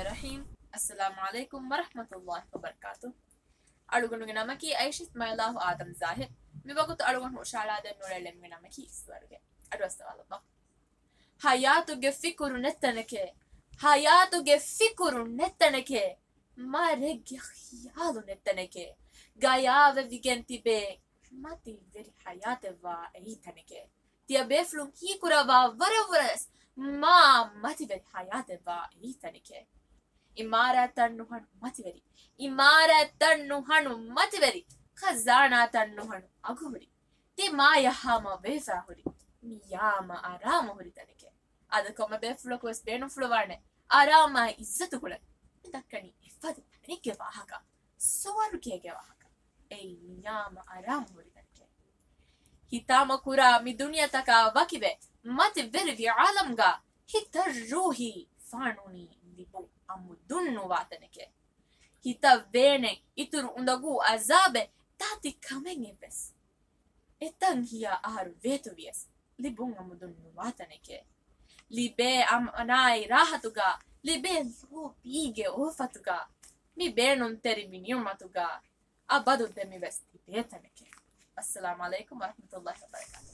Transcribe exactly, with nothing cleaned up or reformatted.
ރަޙީމް. އައްސަލާމު ޢަލައިކުމް ވަރަޙްމަތުﷲި ވަބަރަކާތު. އަޅުގަނޑުގެ ނަމަކީ އައިޝަތް މައިލާހު އާދަމް ޒާހިރް. މިވަގުތު އަޅުގަނޑު ހުށަހަޅާދޭން އުޅޭ ޅެންގެ ނަމަކީ އިސްވަރުގެ. އަޑުއައްސަވާލަބަ. ހަޔާތުގެ ފިކުރު ނެތްތަނެކޭ، ހަޔާތުގެ ފިކުރު ނެތްތަނެކޭ، މަރެއްގެ ޚިޔާލު ނެތްތަނެކޭ، ގަޔާވެވިގެން ތިބޭ މަތިވެރި ހަޔާތެއްވާ އެއީ ތަނެކޭ. ތިޔަބޭފުޅުން ހީކުރައްވާ ވަރަށްވުރަސް މާ މަތިވެރި ހަޔާތެއްވާ އެއީ ތަނެކޭ. އިމާރާތްތައް ނުހަނު މަތިވެރި، އިމާރާތްތައް ނުހަނު މަތިވެރި، ޚަޒާނާތައް ނުހަނު އަގުހުރި، ތި މާޔަށް ހާމަ ވެފަ ހުރި، މިޔާމަ އަރާމު ހުރި ތަނެކޭ. އަދި ކޮންމެ ބޭފުޅަކު ވެސް ބޭނުންފުޅުވާނެ އަރާމާއި އިއްޒަތު ގުޅަން. މި ދައްކަނީ އެފަދަ ތަނެއްގެ ވާހަކަ، ސުވަރުގޭގެ ވާހަކަ. އެއީ މިޔާމަ އަރާމު ހުރި ތަނެކޭ. ހިތާމަ ކުރާ މި ދުނިޔެތަކާ ވަކިވެ، މަތިވެރިވި ޢާލަމްގަ ހިތަށް ރޫހީ ފާނޫނީ ލިބުން އަމުދުން ނުވާ ތަނެކޭ. ހިތަށް ވޭނެ އިތުރު އުނދަގޫ ޢަޒާބެއް ދާތި ކަމެއް އެއްވެސް. އެތަން ހިޔާ އަހަރު ވޭތުވިޔަސް، ލިބުން އަމުދުން ނުވާ ތަނެކޭ. ލިބޭ އަމާނާއި ރާހަތުގަ، ލިބޭ ލޯބީގެ އުލްފަތުގަ، މި ބޭނުންތެރި މި ނިޢުމަތުގަ، އަބަދު ދެމިވެސް ތިބޭ ތަނެކޭ. އައްސަލާމު ޢަލައިކުމް ވަރަޙްމަތުﷲި ވަބަރަކާތު.